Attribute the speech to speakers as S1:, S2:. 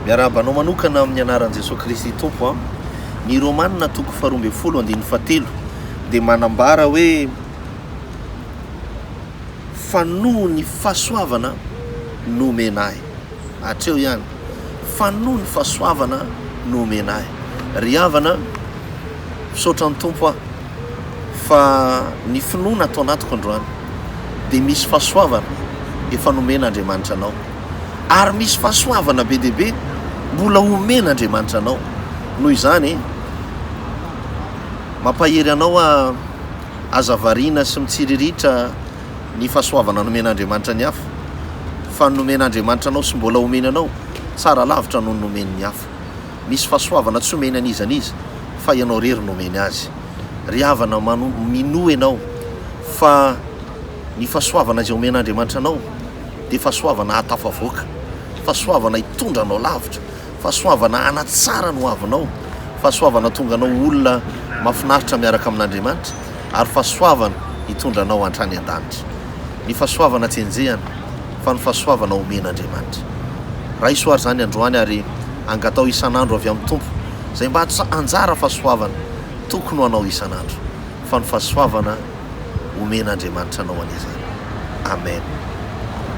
S1: Miarahaba anao manokana amin'ny anaran'i Jesoa Kristy Tompo an. Ny Romana toko faharoa ambin'ny folo andininy fahatelo dia manambara hoe fa noho ny fahasoavana nomena ahy. Hatreo ihany. Fa noho ny fahasoavana nomena ahy. Ry havana, misaotra ny Tompo aho fa ny finoana ato anatiko androany dia misy fahasoavana efa nomen'Andriamanitra anao. Ary misy fahasoavana be dia be mbola homen'Andriamanitra anao. Noho izany, mampahery anao aho, aza variana sy mitsiriritra ny fahasoavana nomen'Andriamanitra ny hafa, fa ny nomen'Andriamanitra anao sy mbola homeny anao, tsara lavitra noho ny nomeny ny hafa. Misy fahasoavana tsy omeny an'iza n'iza, fa ianao irery no omeny azy. Ry havana, mano, minoa ianao fa ny fahasoavana izay omen'Andriamanitra anao dia fahasoavana hahatafavoaka, fahasoavana hitondra anao lavitra, fahasoavana hanatsara ny hoavinao, fahasoavana hahatonga anao ho olona mahafinaritra miaraka amin'Andriamanitra, ary fahasoavana hitondra anao hatrany an-danitra. Ny fahasoavana tsy enjehana, fa ny fahasoavana omen'Andriamanitra. Raiso ary izany androany ary angataho isan'andro avy amin'ny Tompo izay mba anjara fahasoavana tokony ho anao isan'andro, fa ny fahasoavana omen'Andriamanitra anao anie izany. Amen.